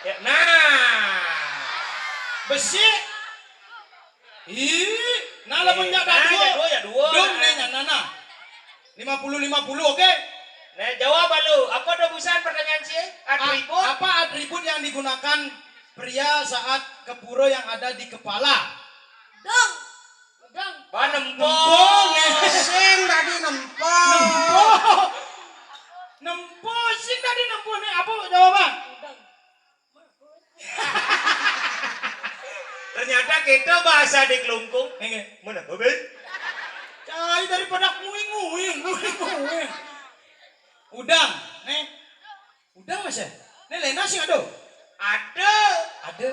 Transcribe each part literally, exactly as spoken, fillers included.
Ya, nah. Besi. Ih, nah, lamun nya dua, ya dua, ya dua. Dong, nih, nya, nah, nah. Lima puluh lima puluh, oke? Nah, jawab lu. Apa tuh busan pertanyaan sih? Atribut. A-, apa atribut yang digunakan pria saat kepuro yang ada di kepala? Dong. Dong. Bah, nempo. Nempo, nih. Sing tadi nempo. Nempo. Nempo, sing tadi nempo, nih. Apa jawaban? Dong. Ternyata kita bahasa di Klungkung. Nggih. Mana, Boben? Cai daripada nguing-nguing, nguing-nguing. Udang, nih. Udang, Mas, ya? Nih, Lena sih, aduh. Ada. Ada.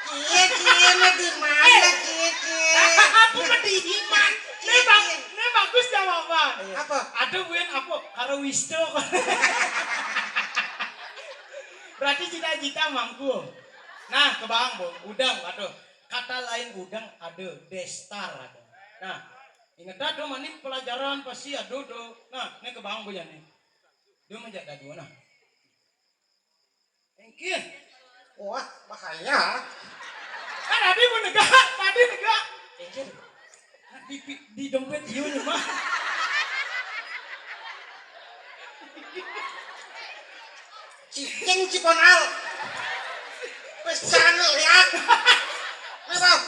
Cie, cie, mah di mana, cie, cie? Apa mah di iman? Cie, cie. Ini bang-, ini bagus jawaban. Iya. Apa? Ada, Win, apa? Karo Wisto. Berarti cita-cita mangku. Nah, kebayang, Bu. Udang, aduh. Kata lain udang ada, destar ada. Nah, inget dah, dong, ini pelajaran pasti ada, dong. Nah, ini kebayang, Bu, ya, nih. Dia menjadi dua, nah. Engkin. Wah, bahaya. Kan tadi mau negak, tadi negak. Engkin. Di, di, di dompet dia nih, mah. Cicing ciponal. Wis jangan lihat. Nih, Bang.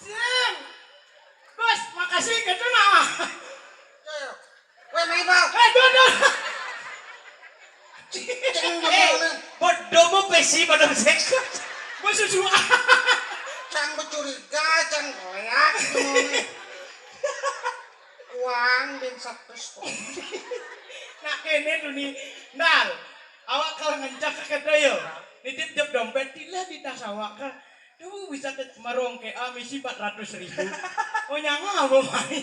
Sing. Bos, makasih gitu nah. Yo, yo. Weh, main, Bang. Eh, duduk. Ceng, eh, bodoh mau pesi pada cek. Bos susu. Cang bercuriga, cang koyak. Uang bin satu. Nah, ini tuh nih. Nal, awak kalau ngencak ke kedai yo. Nitip jep dompet, tilah di tas awak, Kak. Duh, bisa ke marongke, ah, misi empat ratus ribu. Oh, nyanga apa, Mai?